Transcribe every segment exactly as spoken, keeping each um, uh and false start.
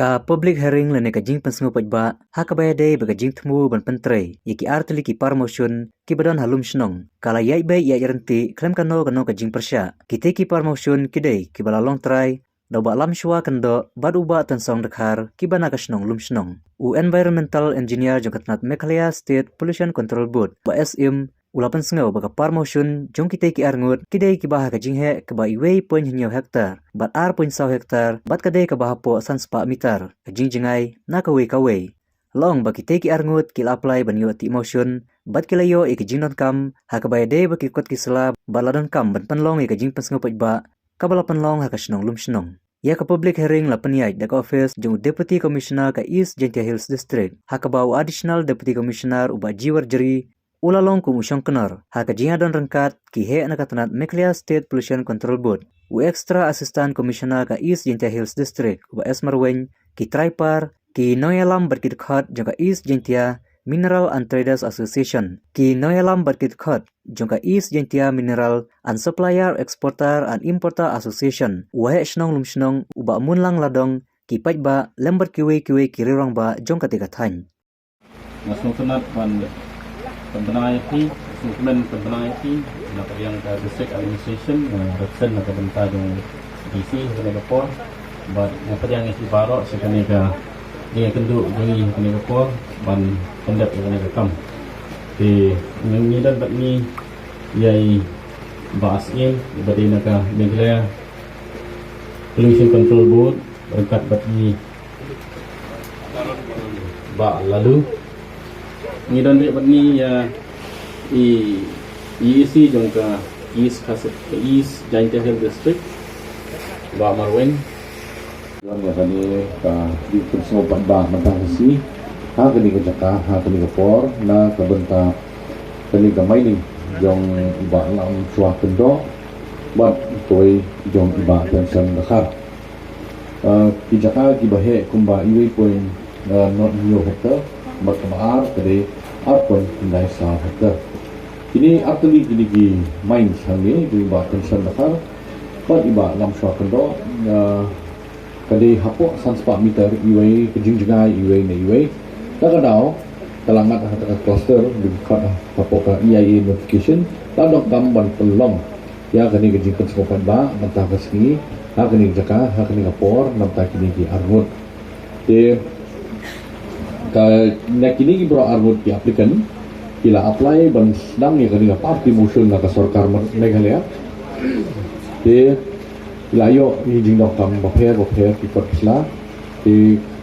Ka public hearing lane ka jingpynsngew paidbah ha kaba ïadei bad ka jingthmu ban pyntrei ïa ki artylli ki par motion kiba don ha Lumshnong ka la ïaid beit ïaid ryntih khlem kano kano ka jingpyrshah. Kitei ki par motion ki dei kiba la long trai da u Bah Lamshwa Kyndoh bad u Bah Tynsong Dkhar kiba na ka shnong Lumshnong. U environmental engineer jong ka tnat Meghalaya State Pollution Control Board, Bah S Im, u la pynsngew ba ka par motion jong kitei ki arngut ki dei kiba ha ka jingheh kaba iwei point hynñiew hektar bad ar point saw hektar bad ka dei kaba hapoh san spah mitar ka jingjngai na kawei kawei. La ong ba kitei ki arngut ki la apply ban ïoh tih motion bad ki la ïoh ïa ka jingdonkam ha kaba ïadei bad ki kot ki sla bad la donkam ban pynlong ïa ka jingpynsngew paidbah kaba la pynlong ha ka shnong Lumshnong. Ïa ka public hearing la pynïaid da ka office jong u Deputy Commissioner ka East Jaintia Hills District, ha kaba u Additional Deputy Commissioner u Bah G Warjri u la long kum u shongknor ha ka jingïadon ryngkat ki heh na ka tnat Meghalaya State Pollution Control Board, u Extra Assistant Commissioner ka East Jaintia Hills District u Bah S Marwein, ki trai par, ki nongïalam bad ki dkhot jong ka East Jaintia Mineral and Traders Association, ki nongïalam bad ki dkhot jong ka East Jaintia Mineral and Supplier Exporter and Importer Association, u waheh shnong Lumshnong u Bah Munlang Ladong, ki paidbah lem bad kiwei kiwei ki rangbah jong katei ka thaiñ. Nga sngewtynnat ban pynbna ïa phi, sngewkmen pynbna ïa phi na ka liang ka District Administration, nga represent na ka bynta jong D C ha kane ka por. Bad nga pdiang ïa phi baroh sha kane ka, ïa kane ka por ban pyndep ïa kane ka kam. Te ngi don bad ngi ïa i Bah S Im ba dei na ka Meghalaya Pollution Control Board ryngkat bad i Bah Laloo. Ngi don bad ngi ïa i EC jong ka East Khasi, East Jaintia Hills District, Bah Marwein. Don ïa kane ka jingpynsngew paidbah mynta ka sngi ha kane ka jaka ha kane ka por na ka bynta kane ka mining jong i Bah Lamshwa Kyndoh bad kawei jong i Bah Tynsong Dkhar. Ki jaka kiba heh kumba iwei point nod hynñiew hektar bad kaba ar ka dei ar point khyndai saw hektar. Kine artylli kine ki mines hangne jong i Bah Tynsong Dkhar bad i Bah Lamshwa Kyndoh ka dei hapoh san spah mitar iwei ka jingjngai iwei na iwei. Kata ka daw ka la ngat ha kata ka cluster, dei ka khot hapoh ka E I A notification, la donkam ban pynlong ïa kane ka jingpynsngew paidbah mynta ka sngi ha kane ka jaka ha kane ka por na bynta kine ki arngut. Te ka na kine ki baroh arngut ki applicant ki la apply ban sdang ïa kane ka party motion na ka sorkar Meghalaya. Te ki la ïoh ïa ki jingdonkam bapher bapher ki kot ki sla. Te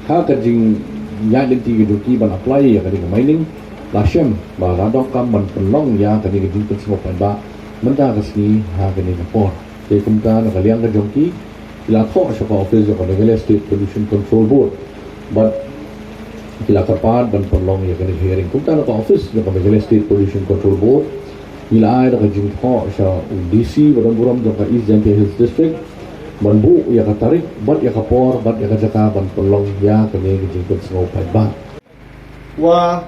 ha ka jingïaid lynti ka jong ki ban apply ïa kane ka mining, la shem ba la donkam ban pynlong ïa kane ka jingpynsngew paidbah mynta ka sngi ha kane ka por. Te kumta na ka liang ka jong ki, ki la thoh sha ka office jong ka Meghalaya State Pollution Control Board bad ki la kyrpad ban pynlong ïa kane ka hearing. Kumta na ka office jong ka Meghalaya State Pollution Control Board ki la ai da ka jingthoh sha u D C ba don burom jong ka East Jaintia Hills District ban buh ïa ka tarik bad ïa ka por bad ïa ka jaka ban pynlong ïa kane ka jingpynsngew paidbah. Wa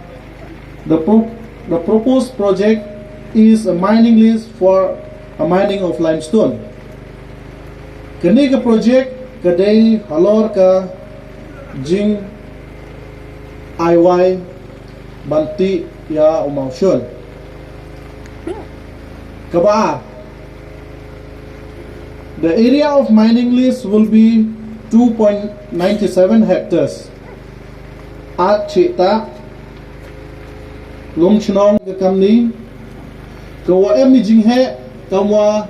the, pro- the proposed project is a mining lease for a mining of limestone. Kane ka project ka dei halor ka jing ai wai ban tih ïa u mawshun. Kaba ar, the area of mining lease will be two point nine seven hectares. At chita Lumshnong ka kamni ka wa em ni jingheh kam wa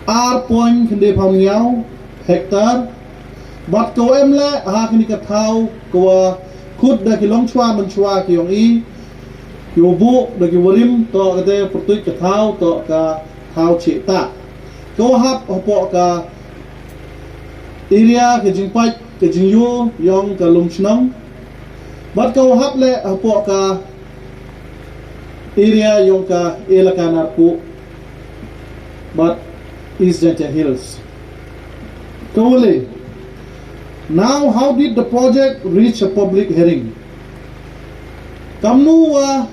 ar point khyndai phaw hynñiew hektar. Bad ka wa em le ha kini ka thaw ka wa khut da ki longchwa manchwa ki yong i ki wa buh da ki wa rim to ka te pyrtuit ka thaw to ka thaw chita. Ka wa hap hapoh ka area ka jingpait ka jingyu yong ka Lumshnong. Bad ka wa hap le hapoh ka area yong ka Elaka Narpuh bad East Jaintia Hills. Ka wa le, now how did the project reach a public hearing? Kamnu wa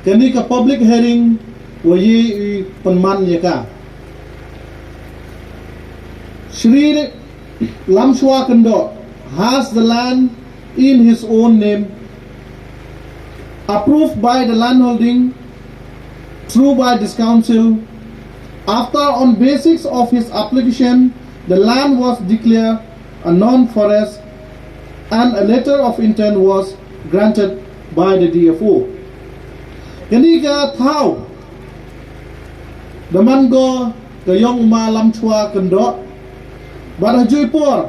kani ka public hearing wa ye i pynman ya ka? Shri Lamshwa Kyndoh has the land in his own name, approved by the landholding through by this council. After, on basis of his application, the land was declared a non-forest and a letter of intent was granted by the D F O. Kani ka thaw da man ko ka yong u ma Lamshwa Kyndoh, bad ha juh i por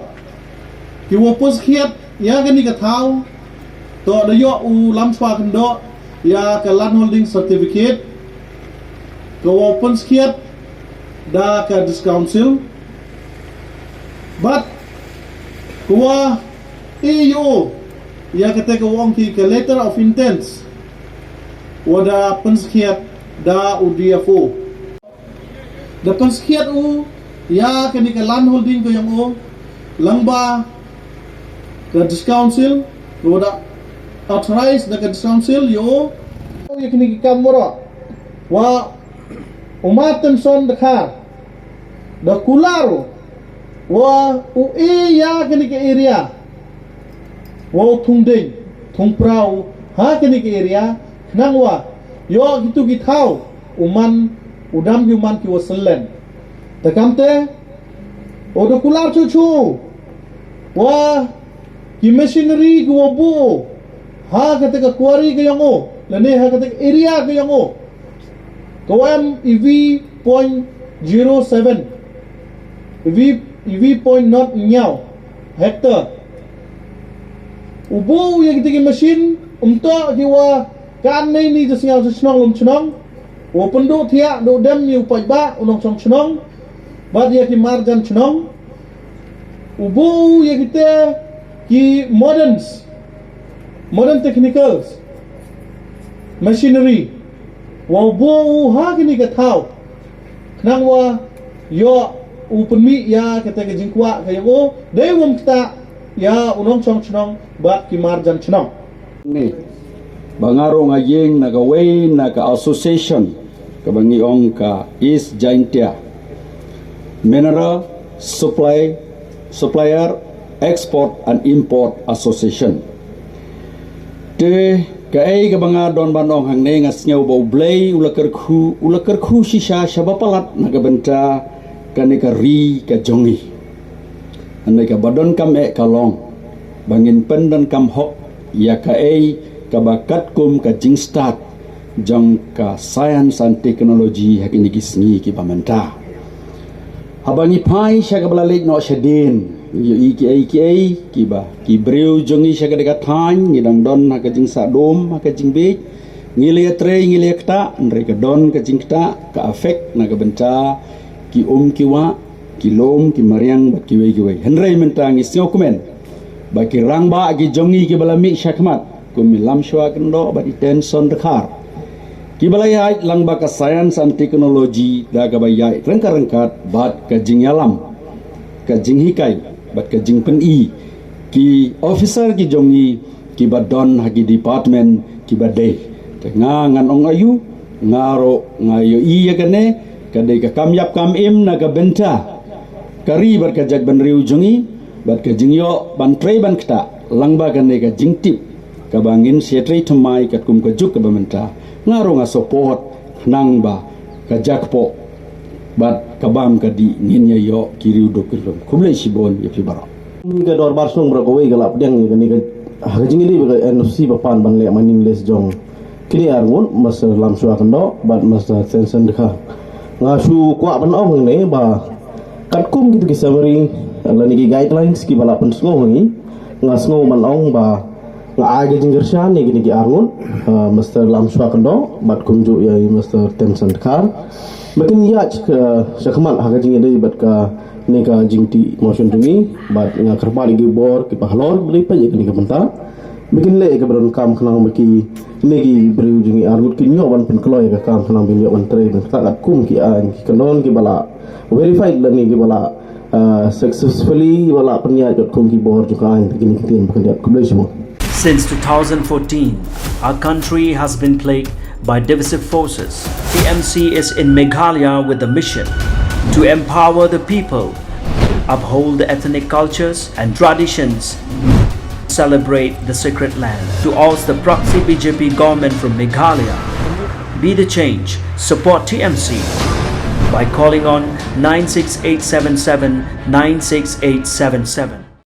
ki wa pynskhiat ïa kani ka thaw, to da yoh u Lamshwa Kyndoh ïa ka land holding certificate ka wa pynskhiat da ka District Council, bad ka wa e ïa u ïa kata ka wa ong ki ka letter of intents wa da pynskhiat da u D F O. Da pynskhiat u ïa kani ka land holding ka yong u lyngba ka District Council, wa da authorize da ka District Council ïa u ïa kani ka kam waroh. Wa u ma Tenson Dkhar da kular u wa u e ïa kani ka area wa u thung ding thung prau ha kani ka area, khnang wa ïoh kitu ki thaw u man, u dam ki u man ki wa syllen. Te kamte u da kular chuchu wa ki machinery ki wa buh ha kata ka quarry ka yong u lane ha kata ka area ka yong u, ka wa em iwi point zero seven, iwi, iwi point not nyaw hectare. U buh ïa kita ki machine, um toh ki wa kan nei ni ja sngaw ja chnong lum chnong, wa pynduh thiah duh dem ïa u paidbah u nongchong chnong bad ïa ki marjan chnong. U buh ïa kita ki moderns, modern technicals, machinery, wa u buh u ha kini ka thaw, khnang wa ïoh u pynmih ïa kata ka jingkwah ka ïa u dei wam kata ïa u nongchong chnong bad ki marjan chnong. Ni ba nga rong a ïing na ka wei na ka association ka ba ngi ong ka East Jaintia Mineral Supply, Supplier, Export and Import Association. Te kaei ka ba nga don ban ong hangne, nga sngew ba U Blei u la kyrkhu, u la kyrkhu shisha sha ba palat na ka bynta kane ka ri ka jong ngi. Hangne ka ba don kam eh ka long ba ngin pyndonkam hok ïa kaei ka ba katkum ka jingstad jong ka science and technology ha kine ki sngi ki ba mynta. Haba ngi phai sha ka ba la leit noh shadien, ngi ïohi kiei kiei ki ba ki briew jong ngi sha ka dei ka thaiñ ngi dang don ha ka jingsah dum, ha ka jingbieit. Ngi la ïatrei, ngi la ïaktah, hynrei ka don ka jingktah, ka affect na ka bynta ki um ki wah, ki lum, ki mariang bad kiwei kiwei. Hynrei mynta ngi sngewkmen ba ki rangbah ki jong ngi ki ba la mih shakhmat kum i Lamshwa Kyndoh bad i Tenson Dkhar, ki ba la ïaid lang bad ka science and technology da ka ba ïaid ryngkat ryngkat bad ka jingïalam, ka jinghikai bad ka jingpyni ki officer ki jong ngi ki ba don ha ki department ki ba dei. Te nga ngan ong aïu, nga ruh nga ïohi ïa kane ka dei ka kam ïap kam im na ka bynta ka ri bad ka jaitbynriew jong ngi bad ka jingïoh ban trei ban ktah lang bad kane ka jingtip ka ba ngin sa ïatrei thymmai katkum ka juk ka ba mynta. Nga ruh nga support khnang ba ka jakpoh bad ka bam ka dih ngin ïa ïoh ki riew duk ki lum. Khublei shibun ïa phi baroh. Ka dorbar shnong baroh kawei ka la pdiang ïa kane ka, ha ka jingïadei bad ka N O C ba pan ban leh mining lease jong kine arngut, Mister Lamshwa Kyndoh bad Mister Tenson Dkhar. Nga shu kwah ban ong ne ba katkum kitu ki summary lane ki guidelines ki ba la pynsngew ha ngi, nga sngew ban ong ba nga ai ka jingkyrshan ïa kine ki arngut, uh, Mister Lamshwa Kyndoh bad kumjuh ïa i Mister Tenson Dkhar ba kin ïaid ka shakhmat ha ka jingïadei bad kane ka jingtih motion to me, bad nga kyrpad ïa ki bor ki ba halor ba dei peit ïa kane ka bynta ba kin leh ïa ka ba donkam khnang ba kine ki briew jong ngi arngut kin ïoh ban pynkloi ïa ka kam khnang ba kin ïoh ban trei ban ktah katkum ki aiñ ki kyndon ki ba la verified lane ki ba la, uh, successfully ba la pynïaid katkum ki bor jong ka aiñ. Te kine ki ktien ba khyndiat. Khublei shibun. Since two thousand fourteen, our country has been plagued by divisive forces. T M C is in Meghalaya with the mission to empower the people, uphold the ethnic cultures and traditions, celebrate the sacred land. To oust the proxy B J P government from Meghalaya, be the change, support T M C by calling on nine six eight seven seven nine six eight seven seven.